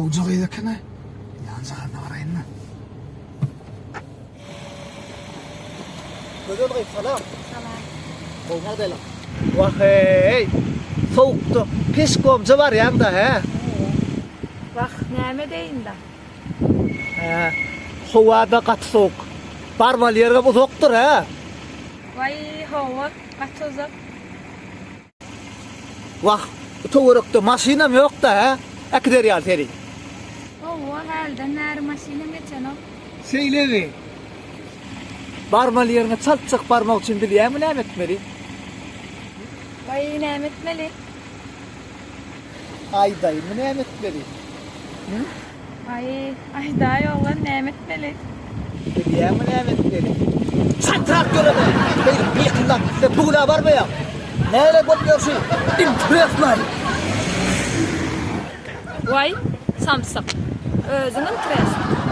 Gowja gyz eken-aý. Ýanjagazyna baraýyn-da. Gözel gyz, salam. Salam. Gowy ýagdaýlar. Wah-eý, sowukda peşkomja barýaň-da, hä? Wah, näme edeýin-dä? Hä, howa-da gaty sowuk. Barmaly ýeriňem uzakdyr, hä? Waý, hawa, gaty uzak. Wah, bu töwerekde maşynam ýok-da, hä? Äkider ýaly seni. Hawa, hälden bäri maşynam geçenok. Şeýlemi? Barmaly ýeriňe çaltjak barmak üçin bilýäňmi näme etmeli? Waý, näme etmeli? Aýdaýynmy näme etmeli? Hü? Aý, aýdaý oglan näme etmeli? Bilýäňmi näme etmeli? Çaltrak ýöremeli! Beýdip mykyldap gitseň bu günä barmaýaň. Näle bolup ýörşi? Interesnaý! Waý, samsyk. Özüň interesnyý.